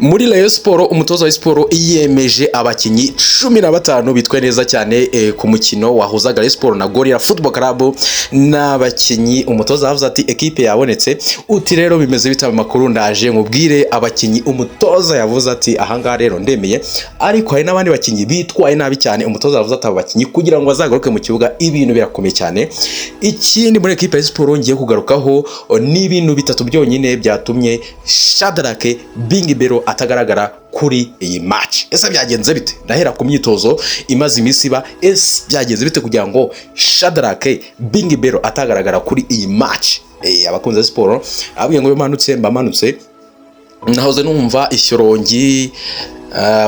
Muri Rayon Sport, umutoza wa Sport yemeje abakinnyi 15 bitwaye neza cyane ku mukino wahuzaga Rayon Sport na Gorilla Football Club. N'abakinnyi umutoza yavuze ati ekipe yabonetse. Uti rero bimeze bitaba amakuru, ndaje mubwire abakinnyi umutoza yavuze ati ahangaha rero ndemeye. Ariko hari n'abandi bakinnyi bitwaye nabi cyane, umutoza yavuze ati aba bakinnyi kugira ngo bazagaruke mu kibuga ibintu birakomeye cyane. Ikindi muri ekipe ya Sport ngiye kugarukaho ni ibintu bitatu byonyine byatumye Shadrack Bingibero atagaragara kuri iyi match. Ese byagenze bite? Ndahera ku myitozo imaze iminsi iba. Ese byagenze bite kugira ngo Shadrack Bingibero atagaragara kuri iyi match? Abakunzi ba siporo abwiye ngo bimanutse mbamanutse, nahoze numva ishyorongi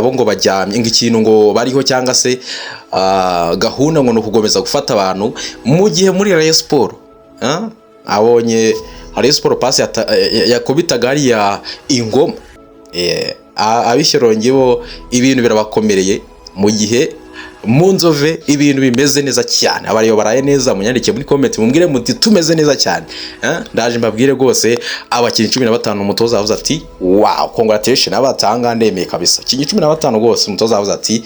bo ngo bajyamye ngo ikintu ngo bariho cyangwa se gahunda ngo ni ukugomeza gufata abantu mu gihe muri Rayon Sport abonye Rayon Sport pasi yakubitaga hariya ingoma. Ab'ishyorongi bo ibintu birabakomereye, mu gihe mu Nzove ibintu bimeze neza cyane. Abariyo baraye neza, munyandike muri comment mumbwire muti tumeze neza cyane. Ndaje mbabwire rwose abakinnyi 15 umutoza yavuze ati wow, congratulation, abatanga ndemeye kabisa. Abakinnyi 15 rwose umutoza yavuze ati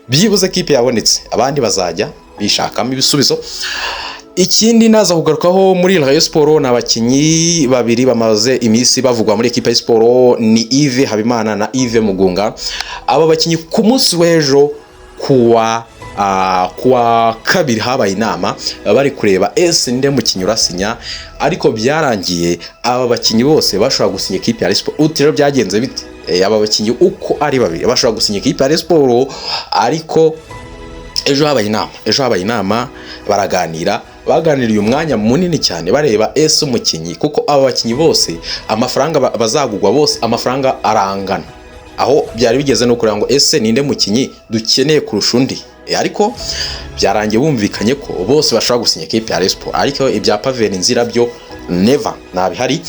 byibuze kipe yabonetse, abandi bazajya bishakamo ibisubizo. Ikindi naza kugarukaho muri Rayon Sport ni abakinnyi babiri bamaze iminsi bavugwa muri ekipa ya Sport, ni Yves Habimana na Yves Mugunga. Aba bakinnyi ku munsi w'ejo kuwa kabiri habaye inama bari kureba ese nde mukinnyi urasinya, ariko byarangiye aba bakinnyi bose bashobora gusinya ekipa ya Rayon Sport. Uti rero byagenze bite? Aba bakinnyi uko ari babiri bashobora gusinya ekipa ya Rayon Sport, ariko ejo habaye inama baraganira, baganiriye umwanya munini cyane bareba ese umukinnyi, kuko aba bakinnyi bose amafaranga bazagugwa bose amafaranga arangana. Aho byari bigeze no kureba ngo ese ninde mukinnyi dukeneye kurusha undi. Ariko byarangiye bumvikanye ko bose bashobora gusinya ekipe ya Rayon Sport, ariko ibya Pavel Nzira byo never, ntabihari.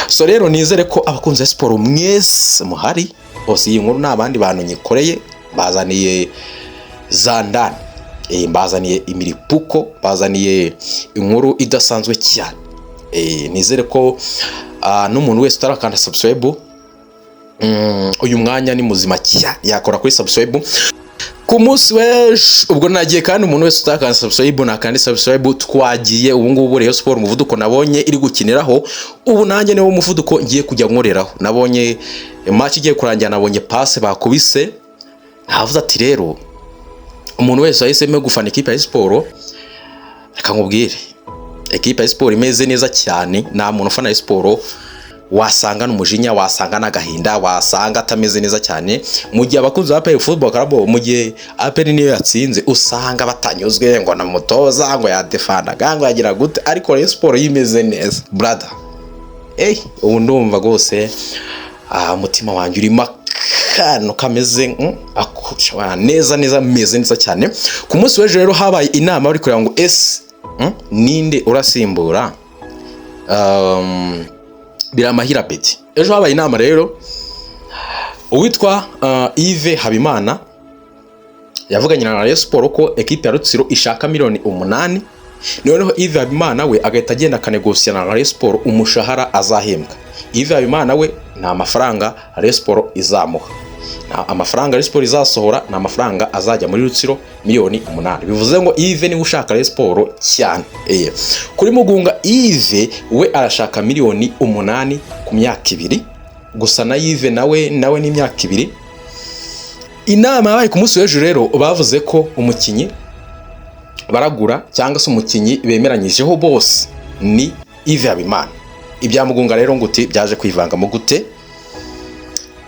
So rero nizere ko abakunzi ba siporo mwese muhari bose, iyi nkuru nta bandi bantu nyikoreye, bazaniye za ndani, mbazaniye imiripuko, bazaniye inkuru idasanzwe cyane. Nizere ko n'umuntu wese utarakanda subscribe, uyu mwanya ni muzima cyane yakora kuri subscribe. Ku munsi w'ejo ubwo nagiye, kandi umuntu wese utakanda subscribe nakandi subscribe. Twagiye ubu ngubu Rayon Sport umuvuduko nabonye iri gukiniraho, ubu nanjye niwo muvuduko ngiye kujya nkoreraho. Nabonye match igiye kurangira, nabonye passe bakubise, navuze ati rero umuntu wese wahisemo gufana ikipe ya siporo, reka nkubwire, ekipe ya siporo imeze neza cyane. Nta muntu ufana siporo wasanga n'umujinya, wasanga n'agahinda, wasanga atameze neza cyane. Mu gihe abakunzi ba APR Football Club, mu gihe APR niyo yatsinze, usanga batanyuzwe ngo na mutoza ngo yadefandaga ngo yagira gute, ariko Rayon Sport yimeze neza brother. Ubu ndumva rwose umutima wanjye urimo akantu kameze neza neza, meze neza cyane. Ku munsi w'ejo rero habaye inama bari kureba ngo ese ninde urasimbura Biramahire Abeddy. Ejo habaye inama rero, uwitwa Yves Habimana yavuganye na Rayon Sport ko ekipe ya Rutsiro ishaka miliyoni 8, noneho Yves Habimana we agahita agenda akanegosiya na Rayon Sport umushahara azahembwa. Yves Habimana we nta mafaranga Rayon Sport izamuha, nta amafaranga Rayon Sport izasohora, ni amafaranga azajya muri Rutsiro miliyoni 8. Bivuze ngo Yves niba ushaka Rayon Sport cyane. Kuri Mugunga Yves we arashaka miliyoni 8 ku myaka 2 gusa, na Yves nawe n'imyaka 2. Inama yabaye ku munsi w'ejo rero, bavuze ko umukinnyi baragura cyangwa se umukinnyi bemeranyijeho bose ni Yves Habimana. Ibya Mugunga rero ngo uti byaje kwivangamo gute?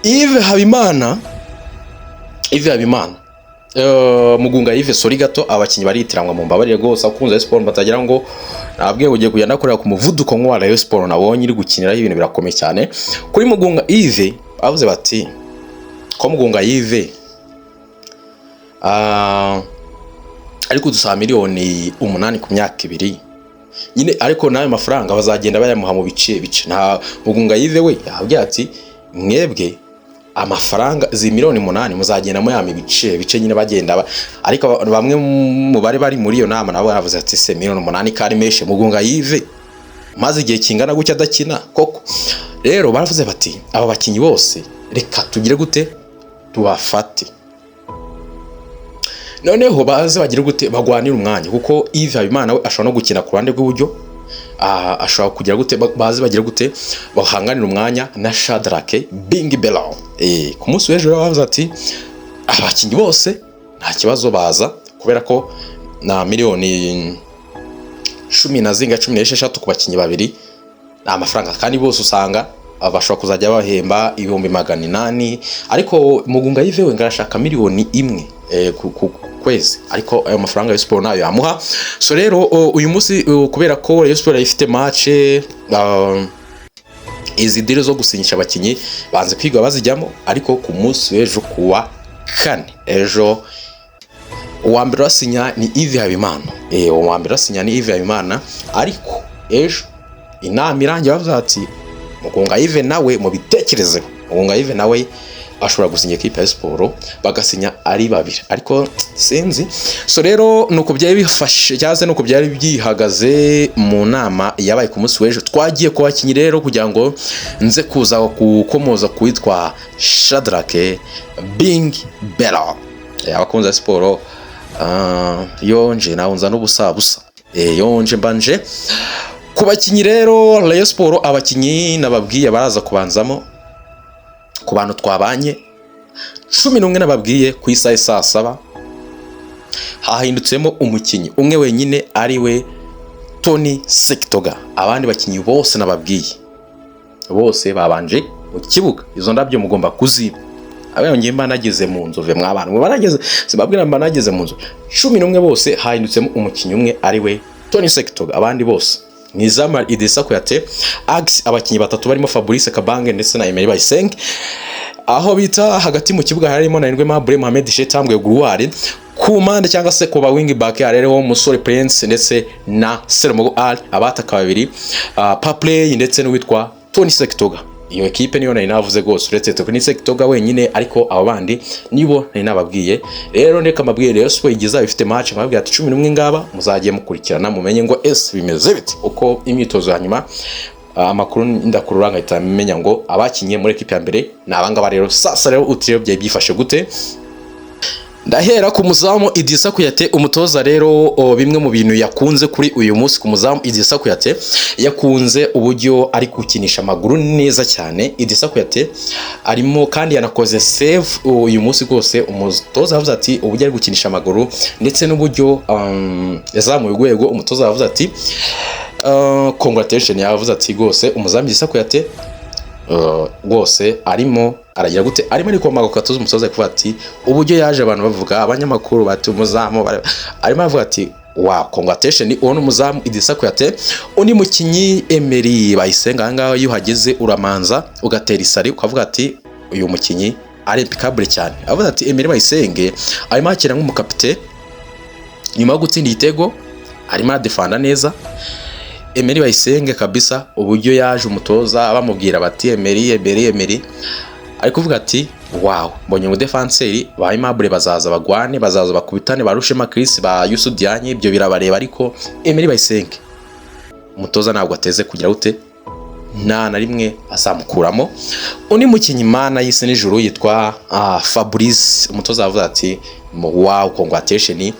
Yves Habimana, Yves Habimana, Mugunga Yves, sorry gato, abakinnyi baritiranwa, mu mbabarire rwose akunze siporo batagira ngo nabwiye ugiye kujya nakorera ku muvuduko nk'uwa Rayon Sport nabonye iri gukiniraho, ibintu birakomeye cyane. Kuri Mugunga Yves bavuze bati ko Mugunga Yves ari kudusaba miliyoni 8 ku myaka 2 nyine, ariko n'ayo mafaranga bazagenda bayamuha mu bice bice. Nta Mugunga Yves we yabwiye ati mwebwe amafaranga izi miliyoni 8 muzagenda muyama ibice bice nyine bagenda ariko bamwe mu bari bari muri iyo nama nabo baravuze ati se miliyoni 8 kari menshi, Mugunga Yves maze igihe kingana gutya adakina koko? Rero baravuze bati: "Aba bakinnyi bose reka tugire gute? Tubafate, noneho baze bagire gute? Bagwanire umwanya", kuko Yves Habimana we ashobora no gukina ku ruhande rw'iburyo. Ashobora kugira gute? Baze bagire gute? Bahanganire umwanya na Shadrack Bing Belo. Ku munsi w'ejo rero bavuze ati: "Abakinnyi bose nta kibazo baza", kubera ko na miliyoni cumi na zinga, 16 ku bakinnyi babiri ni amafaranga, kandi bose usanga bashobora kuzajya bahemba 800,000. Ariko Mugunga Yves we ngo arashaka miliyoni 1 ku kwezi, ariko ayo mafaranga Rayon Sport nayo yamuha. So rero uyu munsi, kubera ko Rayon Sport ifite match, izi deal zo gusinyisha abakinnyi banze kwiga bazijyamo. Ariko ku munsi w'ejo, kuwa kane ejo, uwa mbere urasinya ni Yves Habimana. Uwa mbere urasinya ni Yves Habimana, ariko ejo inama irangiye bavuze ati: "Mugunga Yves nawe mubitekerezeho." Mugunga Yves nawe ashobora gusinya ekipe ya siporo, bagasinya ari babiri, ariko sinzi. So rero nuko byari bifashe, cyangwa se nuko byari byihagaze mu nama yabaye ku munsi w'ejo. Twagiye ku bakinnyi rero, kugira ngo nze kuza gukomoza ku witwa Shadrack Bing Belo. Abakunzi ba siporo, yonje nawe nza n'ubusabusa. Yonje mbanje ku bakinnyi rero. Rayon Sport, abakinnyi nababwiye baraza kubanzamo, ku bantu twabanye, 11 nababwiye ku isaha ya saa 7, hahindutsemo umukinnyi umwe wenyine, ari we Tony Sekitoga. Abandi bakinnyi bose nababwiye bose babanje mu kibuga. Izo ndabyo mugomba kuziba. Abayongeye mba nageze mu nzu mwabana mba nageze, sibabwira, mba nageze mu nzu. 11 bose hahindutsemo umukinnyi umwe, ari we Tony Sekitoga. Abandi bose mu izamu Idrissa Kouyaté, Axe abakinnyi batatu barimo Fabrice Kabange ndetse na Emery Bayisenge. Aho bita hagati mu kibuga harimo na Aimable, Mohamed Shetambwe Grouard. Ku mpande cyangwa se ku ba wing back hariho Musore Prince ndetse na Serumogo Ali. Abataka babiri, Paplay ndetse n'uwitwa Tony Sekitoga. Iyo ekipe niyo nari navuze rwose, uretse Tony Sekitoga wenyine, ariko abo bandi nibo nari nababwiye. Rero reka mbabwire, Rayon Sport igize ifite match, mbabwira ati 11 ngaba muzagiye mukurikirana, mumenye ngo ese bimeze bite, uko imyitozo ya nyuma, amakuru ndakurura ngahita menya ngo abakinye muri ekipe ya mbere ni abangaba. Rero sasa rero uti rero byari byifashe gute? Ndahera ku muzamu Idrissa Kouyaté. Umutoza rero, bimwe mu bintu yakunze kuri uyu munsi ku muzamu Idrissa Kouyaté, yakunze uburyo ari gukinisha amaguru neza cyane. Idrissa Kouyaté arimo kandi yanakoze save uyu munsi rwose. Umutoza yavuze ati uburyo ari gukinisha amaguru ndetse n'uburyo yazamuye urwego, umutoza yavuze ati congratulation. Yavuze ati rwose umuzamu Idrissa Kouyaté rwose arimo aragira gute? Arimo ariko ku gatuza. Umutoza ari kuvuga ati uburyo yaje, abantu bavuga, abanyamakuru bati umuzamu arimo aravuga ati: "Wow, congratulation." Uwo ni umuzamu Idrissa Kouyaté. Undi mukinnyi Emery Bayisenga, aha ngaha iyo uhageze uramanza ugatera isari, ukavuga ati uyu mukinnyi ari impeccable cyane. Avuga ati Emery Bayisenge arimo akina nk'umukapite. Nyuma yo gutsinda igitego arimo aradefanda neza. Emery Bayisenge kabisa, uburyo yaje umutoza bamubwira bati: "Emery, Emery, Emery", ari kuvuga ati: "Wow, mbonye umudefanseri." Ba Aimable bazaza bagwane, bazaza bakubitane, ba Rushema Chris, ba Youssou Diagne, ibyo birabareba, ariko Emery Bayisenge umutoza ntabwo ateze kugira ute? Nta na rimwe azamukuramo. Undi mukinnyi, mana y'isi n'ijuru, yitwa Fabrice. Umutoza yavuze ati: "Wow, congratulation,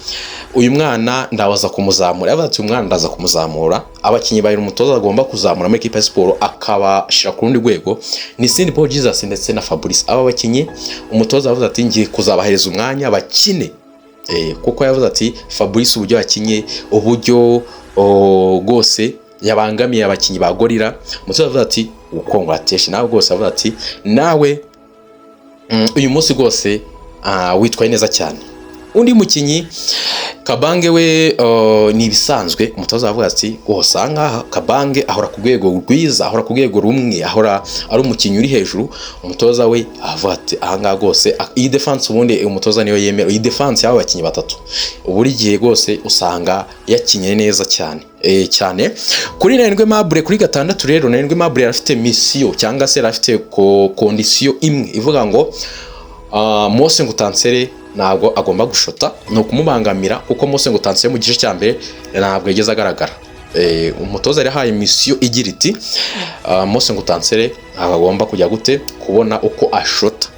uyu mwana ndabaza kumuzamura." Yavuze ati: "Uyu mwana ndaza kumuzamura." Abakinnyi babiri umutoza agomba kuzamura muri ekipa ya siporo akabashyira ku rundi rwego ni Cindy Paul Jesus ndetse na Fabrice. Aba bakinnyi umutoza yavuze ati: "Ngiye kuzabahereza umwanya bakine." Kuko yavuze ati Fabrice uburyo yakinye, uburyo rwose yabangamiye abakinnyi ba Gorilla, umutoza yavuze ati: "Congratulation nawe." Rwose avuze ati: "Nawe uyu munsi rwose witwaye neza cyane." Undi mukinnyi Kabange we, ni ibisanzwe. Umutoza avuga ati rwose aha ngaha Kabange ahora ku rwego rwiza, ahora ku rwego rumwe, ahora ari umukinnyi uri hejuru. Umutoza we avuga ati aha ngaha rwose iyi defense ubundi umutoza niyo yemera. Iyi defense y'aba bakinnyi batatu buri gihe rwose usanga yakinye neza cyane. Cyane kuri Narindwi Aimable kuri gatandatu. Rero Narindwi Aimable yari afite mission, cyangwa se yari afite condition imwe ivuga ngo Mose Ngutansere ntabwo agomba gushota, ni ukumubangamira, kuko Mose Ngutansere mu gice cya mbere ntabwo yigeze agaragara. Umutoza yari yahaye mission igira iti Mose Ngutansere agomba kujya gute kubona uko ashota,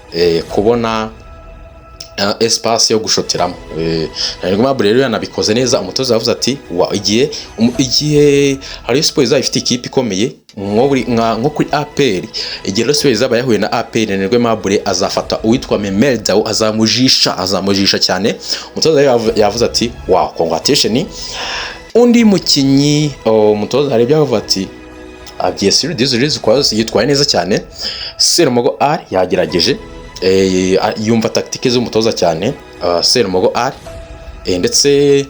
kubona espace yo gushoteramo. Aimable rero yanabikoze neza. Umutoza yavuze ati wa igihe Rayon Sports izaba ifite ikipe ikomeye nko kuri APR, igihe Rayon Sports izaba yahuye na APR, Aimable azafata uwitwa Memel Dao, azamujisha cyane. Umutoza rero yavuze ati wow, congratulations. Undi mukinyi, oh, umutoza hari ibyo yavuze ati bien sûr Dizzy yitwaye neza cyane. Serumogo Ali yagerageje, yumva tactique z'umutoza cyane, Serumogo Ali, ndetse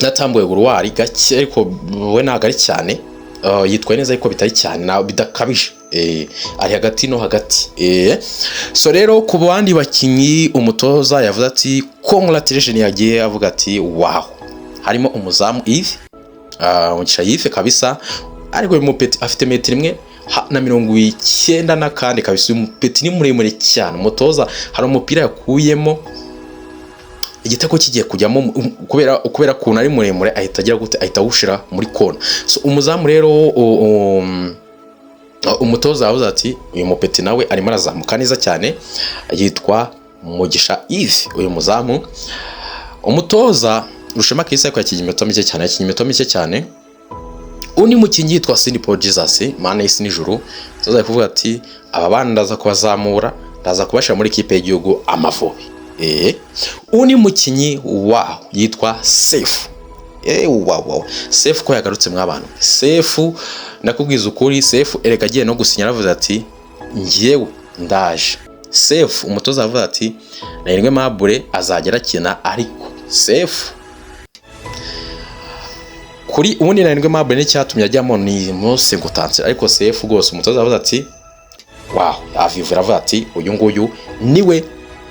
natambuye Guruwari gake, ariko we ntabwo ari cyane. Yitwaye neza ariko bitari cyane, bidakabije, ari hagati no hagati. So rero ku bandi bakinyi umutoza yavuze ati congratulation, yagiye avuga ati wow, harimo umuzamu Yves, Mugisha Yves kabisa. Ariko uyu mupeti afite metero imwe na 90 n'akandi kabisa. Uyu mupeti ni muremure cyane. Umutoza hari umupira yakuyemo igitego kigiye kujyamo, kubera ukuntu ari muremure ahita agira gute, ahita awushira muri kona. So umuzamu rero, umutoza yavuze ati uyu mupeti nawe arimo arazamuka neza cyane, yitwa Mugisha Yves. Uyu muzamu, umutoza Rushema Kisa ariko yakinnye iminota mike cyane, yakinnye iminota mike cyane. Undi mukinnyi yitwa Sindi Paul Jesus, mana y'isi n'ijuru. Umutoza ari kuvuga ati aba bana ndaza kubazamura, ndaza kubashyira muri ikipe y'igihugu Amavubi. Undi mukinnyi waho yitwa Sefu. Wow, wow. Sefu ko yagarutse mw'abantu. Sefu, ndakubwiza ukuri, Sefu erega agiye no gusinya aravuze ati njyewe ndaje. Sefu, umutoza aravuga ati Nahirwe Mabure azajya arakina, ariko Sefu kuri ubundi Nahirwe Mabure n'icyatumye ajyamo ni Mose Ngutanse, ariko Sefu rwose umutoza aravuze ati wow, avivura avuga ati uyu nguyu niwe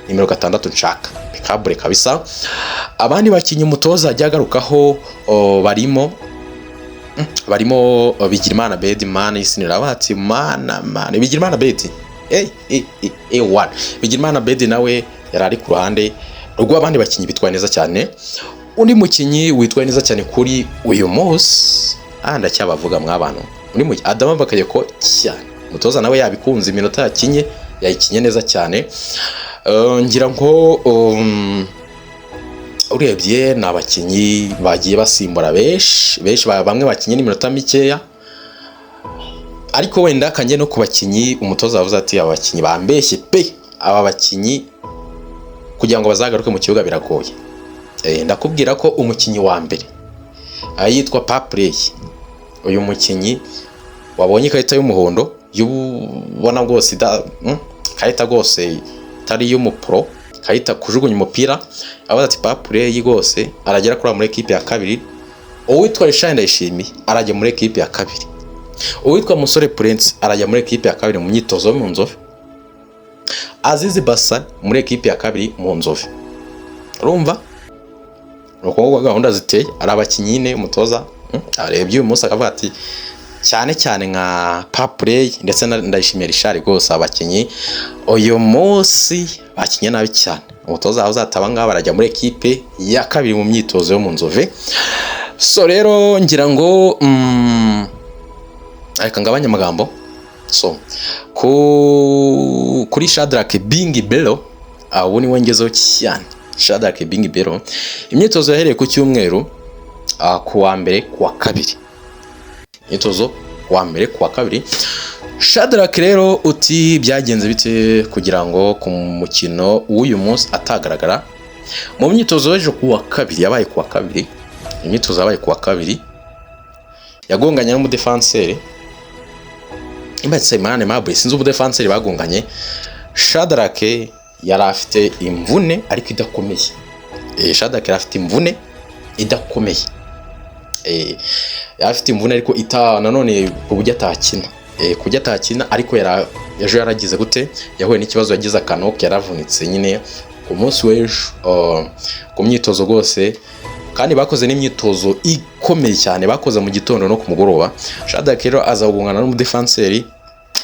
nimero 6 nshaka. Kabure kabisa. Abandi bakinnyi umutoza ajya agarukaho, barimo Bigirimana Bedi, mana isinira bati mana mana Bigirimana Bedi, eh eh eh eh one Bigirimana Bedi nawe yari ari ku ruhande rw'abandi bakinnyi bitwaye neza cyane. Undi mukinnyi witwaye neza cyane kuri uyu munsi, ndacyabavuga mw'abantu, undi mukinnyi Adama Bakayoko cyane. Umutoza nawe yabikunze, iminota yakinye yayikinye neza cyane. Ngira ngo urebye ni abakinnyi bagiye basimbura benshi benshi, bamwe bakinye n'iminota mikeya, ariko wenda kanjye no ku bakinnyi umutoza yavuze ati aba bakinnyi bambeshye pe, aba bakinnyi kugira ngo bazagaruke mu kibuga biragoye. Ndakubwira ko umukinnyi wa mbere yitwa Papley. Uyu mukinnyi wabonye ikarita y'umuhondo, y'ubona rwose ikarita rwose itari iy'umupro, ikarita kujugunya umupira, abaza ati Papley rwose aragera kuri muri ekipe ya kabiri. Uwitwa Richard Ndayishimiye arajya muri ekipe ya kabiri. Uwitwa Musore Prince arajya muri ekipe ya kabiri mu myitozo yo mu Nzove. Azizi Basa muri ekipe ya kabiri mu Nzove. Urumva ni uko gahunda ziteye. Ari abakinnyi nyine umutoza arebye uyu munsi akavuga ati cyane cyane nka Papley ndetse na Ndayishimiye Richard, rwose abakinnyi uyu munsi bakinye nabi cyane. Umutoza aho uzataba ngaba barajya muri ekipe ya kabiri mu myitozo yo mu Nzove. So rero ngira ngo reka ngabanye amagambo. So kuri Shadrack Bingi Bello, ubu niwe ngezeho cyane. Shadrack Bingi Bello, imyitozo yahereye ku cyumweru, ku wa mbere, ku wa kabiri, imyitozo ku wa mbere, ku wa kabiri. Shadrack rero uti byagenze bite kugira ngo ku mukino w'uyu munsi atagaragara mu myitozo y'ejo ku wa kabiri? Yabaye ku wa kabiri, imyitozo yabaye ku wa kabiri, yagonganye n'umudefanseri imbatse Imana Aimable, sinzi umudefanseri bagonganye. Shadrack yari afite imvune ariko idakomeye. Shadrack yari afite imvune idakomeye, yari afite imvune ariko ita nanone ku buryo atakina, ku buryo atakina, ariko ejo yaragize gute, yahuye n'ikibazo, yagize akanoke, yaravunitse nyine ku munsi w'ejo, ku myitozo rwose. Kandi bakoze n'imyitozo ikomeye cyane, bakoze mu gitondo no ku mugoroba. Shadrack rero aza kugongana n'umudefanseri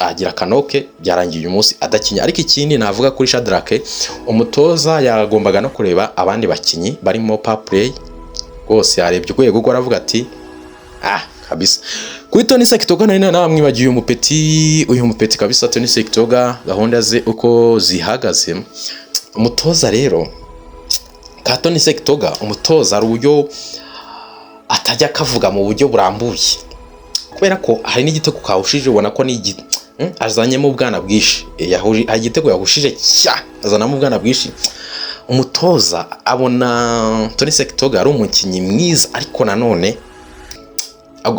agira akanoke, byarangiye uyu munsi adakinnye. Ariko ikindi navuga kuri Shadrack, umutoza yagombaga no kureba abandi bakinnyi barimo Papley. Rwose yarebye urwego rwe, aravuga ati: "Ah, kabisa." Kuri Tony Sekitoga nari namwibagiwe uyu mupeti kabisa. Tony Sekitoga, gahunda ze uko zihagaze, umutoza rero ka Tony Sekitoga, umutoza hari uburyo atajya akavuga mu buryo burambuye, kubera ko hari n'igitego kawushije, ubona ko ni azanyemo ubwana bwinshi. Hari igitego yahushije cya azanamo ubwana bwinshi. Umutoza abona Tony Sekitoga ari umukinnyi mwiza, ariko nanone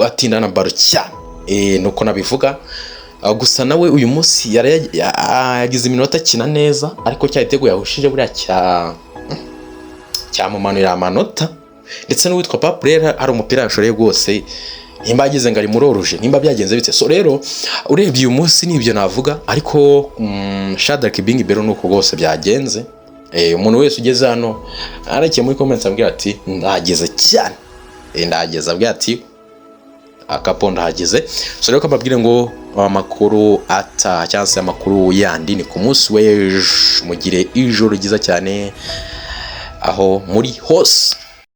atinda na ballon cyane, nuko nabivuga. Gusa nawe uyu munsi yagize iminota akina neza, ariko cya gitego yahushije buriya cyamumanurira amanota. Ndetse n'uwitwa Papurera hari umupira yashoreye rwose, nimba yagize ngo ari muri hors-jeu, nimba byagenze bite. So rero urebye uyu munsi nibyo navuga, ariko Shadrack Bingi Bero nuko rwose byagenze. Umuntu wese ugeze hano arakiye muri comments ambwira ati: "Ndageze cyane." Ndageze, ambwira ati: "Akapo ndahageze." So rero mbabwire ngo amakuru ataha cyangwa se amakuru yandi ni ku munsi w'ejo. Mugire ijoro ryiza cyane aho muri hose.